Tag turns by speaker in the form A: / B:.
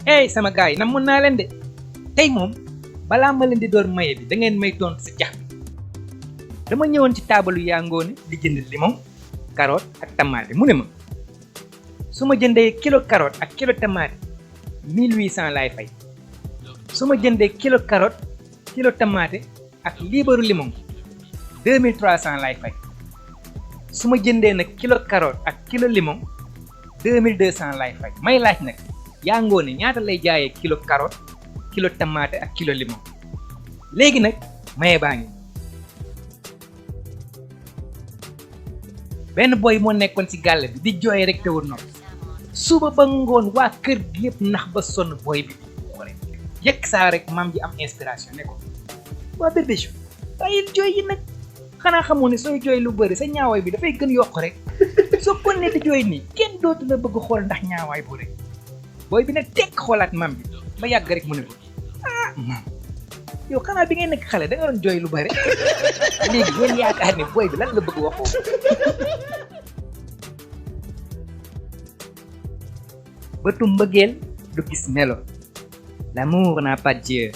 A: hey sama gars yi namoon naa leen de tey moom balaa ma leen di door maye bi da ngeen may tontu si jax bi dama ñëwoon ci Taabalou yaa ngoone di jënd limon carotte ak tamaate mu ne ma su ma jëndee kilo carotte ak kilo tamaate 1800 laay fay su ma jëndee kilo carotte kilo tamaate ak liibaru limon 2300 laay fay su ma jëndee nag kilo carotte ak kilo limon 2200 laay fay may laaj nag yaa ngoone ñaata lay jaayee kilo carotte kilo tamaate ak kilo limon léegi nag maye baa ngi benn boy moo nekkoon ci gàll bi di jooy rek te wut nopp suba ba ngoon waa kër gi yëpp nax ba sonn boy bi xoole yëkk saa rek maam ji am inspiration ne ko waa bébé chou bàyyil jooy yi nag xanaa xamoo ne sooy jooy lu bëri sa ñaawaay bi dafay gën yokk rek soo kon ne di jooy nii kenn dootu la bëgg xool ndax ñaawaay bu rek boy bi nag tekk xoolaat maam bi ba yàgg rek mu ne ko ah maam yow xanaa bi ngay nekk xale da nga doon jooy lu bëri léegi ngeen yaakaar ne boy bi lan la bëgg waxoo bëtu mbëggeel du gis melo l'amour n'a pas d'yeux